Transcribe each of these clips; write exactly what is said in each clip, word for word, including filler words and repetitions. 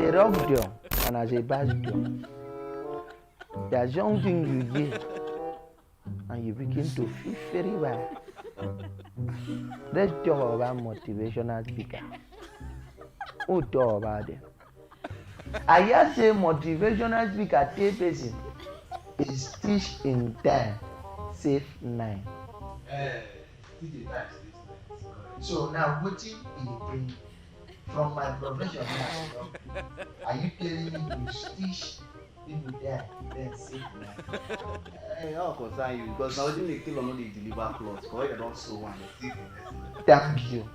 A rough door and as a bad door. There's something you hear and you begin to feel very bad. Let's talk about motivational speaker. Who talk about them? I hear say motivational speaker tell person is teach in time, save nine. Eh, teach in time, save nine. So now wetin e dey bring from my profession now? Are you telling me you teach people there, then save nine? Eh, how concern you? Because now wetin make tailor no dey deliver cloth. Correct, you don sew one, you still dey next one. Thank you.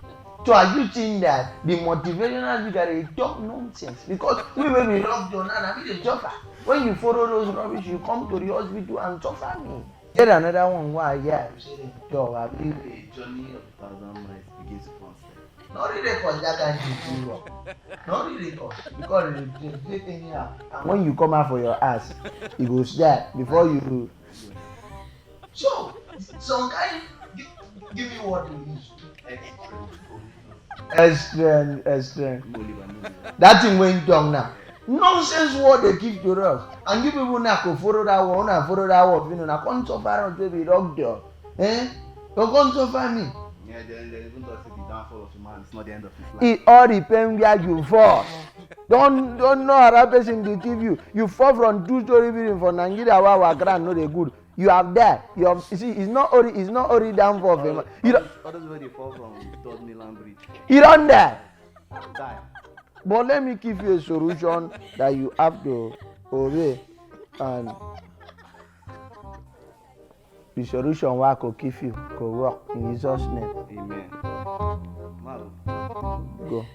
So are you seeing that the motivational speaker dey talk nonsense? Because we wey be rough door now, na we dey suffer. When you follow those rubbish, you come to the hospital and suffer me. Get another one wey I hear you say dem talk, abi? The journey of a thousand miles begins with one step. No read record that kind thing too wrong. No read record because the the the thing here. And when you come out for your ass, you go start before you. So some kind give, give me what you use. Extreme. Extreme, extreme. That thing wey you talk now. Nonsense word dey give to us. And you people now go follow that word, una follow that word, you know, na come suffer us wey be rough door. Eh? You come suffer me. Yeah, then they even talk say the downfall of a man is not the end of his life. It all depend where you fall. Don't don't know how that person dey give you. You fall from two story building for Nigeria where our ground no dey good. You have died. You have, you see, it's not only it's not only downfall of a man. You don't. All those wey dey fall from third mainland bridge. You don die. Die. But let me give you a solution that you have to obey, and the solution wey I go give you go work in Jesus' name. Amen. Go.